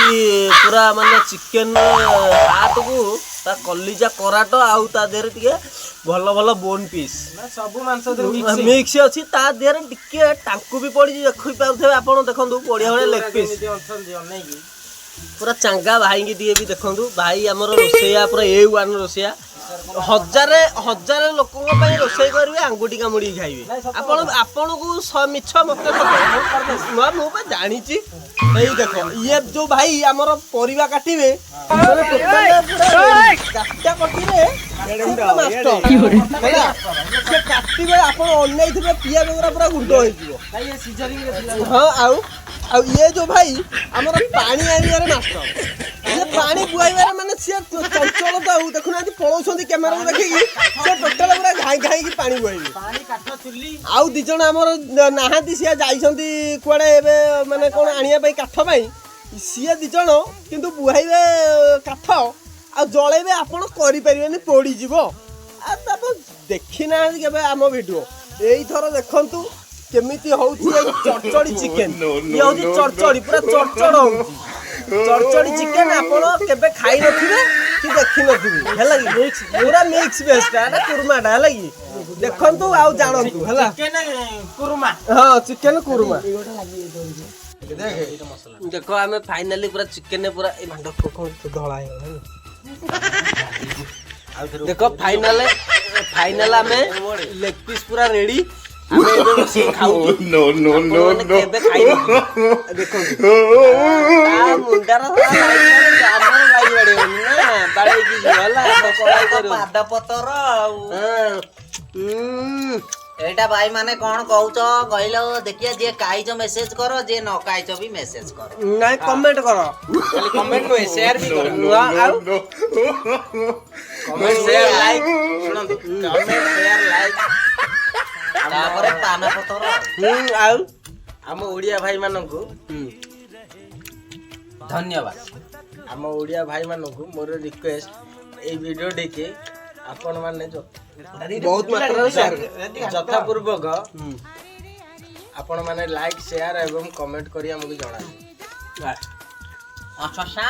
ପୁରା ମାନେ ଚିକେନ ହାତକୁ, ତା କଲିଜା କରାଟ, ଆଉ ତା ଦେହରେ ଟିକେ ଭଲ ଭଲ ବୋନ୍ ପିସ୍। ସବୁ ମାଂସ। ମିକ୍ସ ଅଛି। ତା ଦେହରେ ଟିକେ ଟାଙ୍କୁ ବି ପଡିଛି, ଦେଖି ପାରୁଥିବେ ଆପଣ। ଦେଖନ୍ତୁ, ବଢିଆ ବଢିଆ ଲେଗ ପିସ୍। ଅଛନ୍ତି ଅନେଇକି। ପୁରା ଚାଙ୍ଗା। ଭାଇଙ୍କି ଟିକେ ବି ଦେଖନ୍ତୁ। ଭାଇ ଆମର ରୋଷେଇଆ, ପୁରା ଏ ୱାନ୍ ରୋଷେଇଆ। ହଜାରେ ହଜାରେ ଲୋକଙ୍କ ପାଇଁ ରୋଷେଇ କରିବେ, ଆଙ୍ଗୁଠି କାମୁଡ଼ିକି ଖାଇବେ ଆପଣ। ଆପଣଙ୍କୁ ମିଛ, ମତେ ସତ। ମୁଁ ପା ଜାଣିଛି। ଏଇ ଦେଖ, ଇଏ ଯୋଉ ଭାଇ ଆମର ପରିବା କାଟିବେ, ମାନେ ଟୋଟାଲ ପୁରା କାଟା କଟିରେ ମାଷ୍ଟର ହେଲା। ସେ କାଟିବେ, ଆପଣ ଅନେଇଥିବେ, ପିଆଜ ଗୁରା ପୁରା ଗୁଣ୍ଡ ହେଇଯିବ। ହଁ, ଆଉ ଆଉ ଇଏ ଯୋଉ ଭାଇ ଆମର ପାଣି ଆଣିବାରେ ମାଷ୍ଟର। ଇଏ ପାଣି ବୁହାଇବାରେ ମାନେ ସିଏ ଚଞ୍ଚଳ ତ। ଆଉ ଦେଖୁନାହାନ୍ତି, ପଳଉଛନ୍ତି କ୍ୟାମେରାକୁ ଦେଖିକି। ସେ ଟୋଟାଲ ପୁରା ଘାଇଁ ଘାଇକି ପାଣି ବୁହାଇବେ। ପାଣି, କାଠ, ଚୁଲି। ଆଉ ଦି ଜଣ ଆମର ନାହାନ୍ତି, ସିଏ ଯାଇଛନ୍ତି କୁଆଡ଼େ ଏବେ, ମାନେ କ'ଣ ଆଣିବା ପାଇଁ, କାଠ ପାଇଁ। ସିଏ ଦି ଜଣ କିନ୍ତୁ ବୁହାଇବେ କାଠ ଆଉ ଜଳେଇବେ, ଆପଣ କରିପାରିବେନି, ପୋଡ଼ିଯିବ। ଆଉ ତାପ ଦେଖିନାହାନ୍ତି କେବେ ଆମ ଭିଡ଼ିଓ, ଏଇଥର ଦେଖନ୍ତୁ କେମିତି ହଉଛି ଏଇ ଚଡ଼ଚଡ଼ି ଚିକେନ। ଇଏ ହଉଛି ଚଡ଼ଚଡ଼ି, ପୁରା ଚଡ଼ଚଡ଼ ହଉଛି। ଚଡ଼ଚଡ଼ି ଚିକେନ ଆପଣ କେବେ ଖାଇ ନଥିବେ କି ଦେଖିନଥିବେ, ହେଲା କି? ପୁରା ମିକ୍ସ ଭେଜଟା, ଏଟା କୁର୍ମାଟା, ହେଲା କି? ଦେଖନ୍ତୁ ଆଉ ଜାଣନ୍ତୁ, ହେଲା? ଚିକେନ କୁରୁମା। ହଁ, ଚିକେନ କୁର୍ମା। ଦେଖ, ଆମେ ଫାଇନାଲି ପୁରା ଚିକେନ ପୁରା ଏଇ ମାଣ୍ଡ କଣ ଧଳା ହେଇଗଲା। ଦେଖ, ଫାଇନାଲ ଫାଇନାଲ ଆମେ ଲେଗ ପିସ୍ ପୁରା ରେଡି। ଆମେ ଏବେ ବସିକି ଖାଉଛୁ। No, no, no, ଆପଣମାନେ no. କେବେ ଖାଇନଥିବେ। ଦେଖନ୍ତୁ, ତା ମୁଣ୍ଡାର ଆମର ଲାଇ ବାଡେଇବନି ନା, ବାଡେଇକି ଯିବ, ହେଲା? କଡ଼ାଇ କରିବ। ପାଦ ପତର ଆଉ ହଁ ଉଁ। ଏଇଟା ଭାଇ ମାନେ କଣ କହୁଛ କହିଲ ଦେଖିଆ। ଯିଏ ଖାଇଛ ମେସେଜ କର, ଯିଏ ନ ଖାଇଛ ବି ମେସେଜ କର। ନାଇଁ, କମେଣ୍ଟ କର। ଖାଲି କମେଣ୍ଟ ନୁହେଁ, ସେୟାର ବି କର। ନୂଆ ଆଉ No. Comment, share, like. ଶୁଣନ୍ତୁ, କମେଣ୍ଟ, ସେୟାର, ଲାଇକ୍। ତାପରେ ପାନ ପତର। ଆଉ ଆମ ଓଡ଼ିଆ ଭାଇମାନଙ୍କୁ ଧନ୍ୟବାଦ। ଆମ ଓଡ଼ିଆ ଭାଇମାନଙ୍କୁ ମୋର ରିକ୍ୱେଷ୍ଟ, ଏଇ ଭିଡ଼ିଓ ଦେଖି ଆପଣମାନେ ବହୁତ ମାତ୍ରାରେ ସେୟାର ଯଥାପୂର୍ବକ ଆପଣମାନେ ଲାଇକ୍, ସେୟାର ଏବଂ କମେଣ୍ଟ କରି ଆମକୁ ଜଣାଇବେ। ଆଚ୍ଛା।